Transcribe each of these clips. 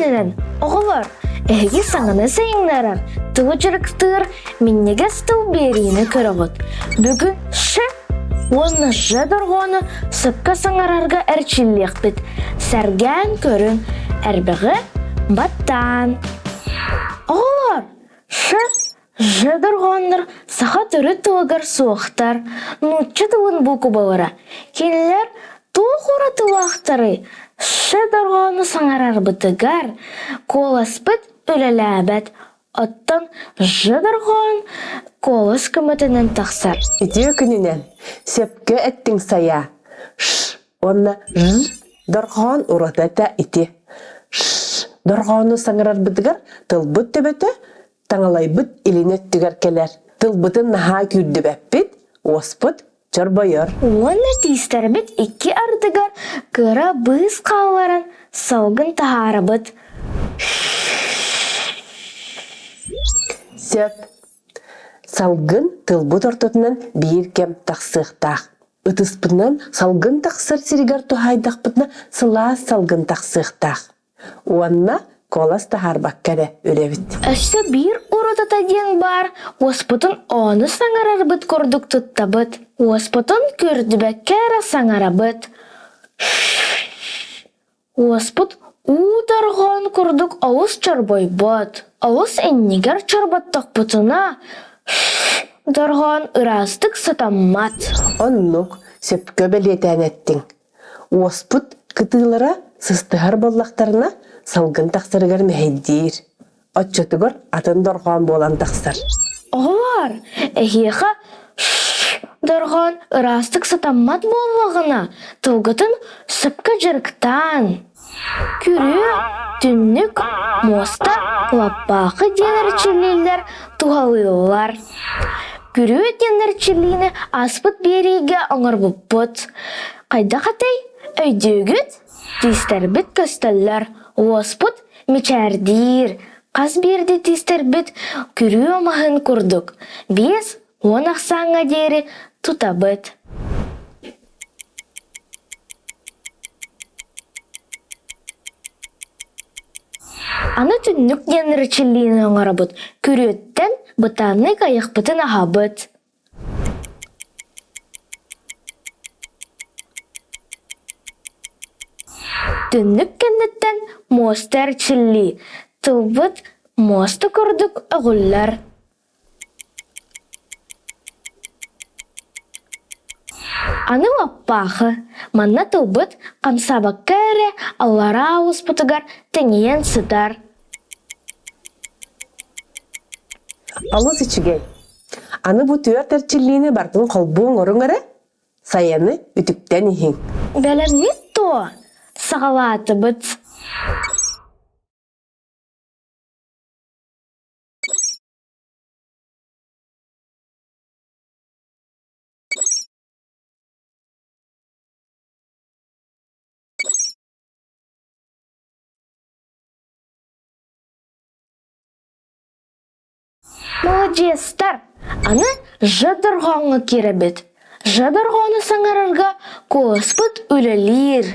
күнүнэн, оҕолор, эһиги саҥаны сайыннарар, тылы дьарыктыыр минньигэс тыл биэриини көрөҕүт. Бүгүн Ш уонна Ж дорҕоону сөпкө саҥарарга эрчиллиэхпит. Сэргээн көрүҥ, эрбэҕи баттаан. Оҕолор, Ш Ж дорҕооннор саха төрүт тылыгар суохтар, нуучча тылын буукубалара. Кинилэр туох уратылаахтарый? Ш дорҕоону саҥарарбытыгар куоласпыт үлэлээбэт, оттон Ж дорҕоон куолас көмөтүнэн тахсар. Үтүө күнүнэн! Сөпкө эттиҥ Сайаа. Ш уонна Ж дорҕоон уратыта ити. Ш дорҕоону саҥарарбытыгар тылбыт төбөтө Таҥалайбыт илин өттүгэр кэлэр. Тылбытын наһаа күүрдүбэппит, уоспут чорбойор. Уонна тиистэрбит икки ардыгар кыра быыс хаалларан салгын таһаарабыт. Сөп. Салгын тылбыт ортотунан биир кэм тахсыахтаах. Ытыспытынан салгын тахсар сиригэр туһаайдахпытына сылаас салгын тахсыахтаах. Уонна куолас таһаарбакка эрэ үрэбит. Өссө биир уратыта диэн баар, уоспутун ону саҥарарбыт курдук туттабыт, уоспутун көрдүбэккэ эрэ саҥарабыт. Уоспут уу дорҕоон курдук олус чорбойбот, олус иннигэр чорботтохпутуна дорҕоон ыраастык сатаммат. Оннук, сөпкө бэлиэтээн эттиҥ. Уоспут кытыылара сыстыһар буоллахтарына, салгын тахсарыгар мэһэйдиир. Оччотугар атын дорҕоон буолан тахсар. Оҕолоор, эһиэхэ дорҕоон ыраастык сатаммат буоллаҕына, тылгытын сөпкө дьарыктаан. Күрүө, түннүк, муоста, лаппаахы диэн эрчиллиилэр туһалыыллар. Күрүө диэн эрчиллиини ааспыт биэриигэ оҥорбуппут. Хайдах этэй? Өйдүүгүт? Тиистэрбит көстөллөр, уоспут мичээрдиир. Хас биирдии тиистэрбит күрүө маһын курдук 50 ахсааҥҥа диэри тутабыт. Аны түннүк диэн эрчиллиини оҥоробут, күрүөттэн бытааннык айахпытын аһабыт. Түннүк кэнниттэн муоста эрчиллии, тылбыт муоста курдук өҕүллэр. Аны лаппаахы, манна тылбыт хамсаабакка эрэ аллараа оҕуспутугар тэҥийэн сытар. Олус үчүгэй. Аны бу түөрт эрчиллиини барытын холбуу оҥоруҥ эрэ, сайаны үтүктэн иһиҥ. Бэлэмҥит дуо? Саҕалаатыбыт. Маладьыастар! Аны Ж дорҕооҥҥо киирэбит. Ж дорҕоону саҥарарга куоласпыт үлэлиир.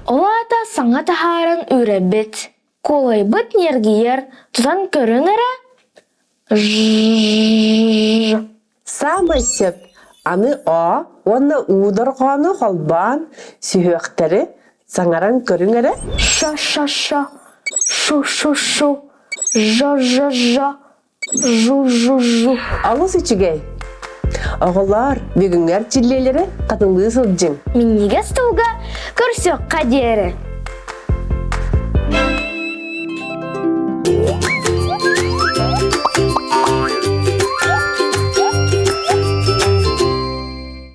Ол аата саҥа таһааран үрэбит. Куолайбыт ньиргийэр, тутан көрүҥ эрэ. Ж. Саамай сөп. Аны О уонна У дорҕоону холбоон сүһүөхтэри саҥаран көрүҥ эрэ. Ша-ша-ша, шу-шу-шу, жо-жо-жо, жу-жу-жу. Олус үчүгэй. Оҕолоор, бүгүҥҥү эрчиллиилэри хатылыы сылдьыҥ. Минньигэс тылга көрсүөххэ диэри.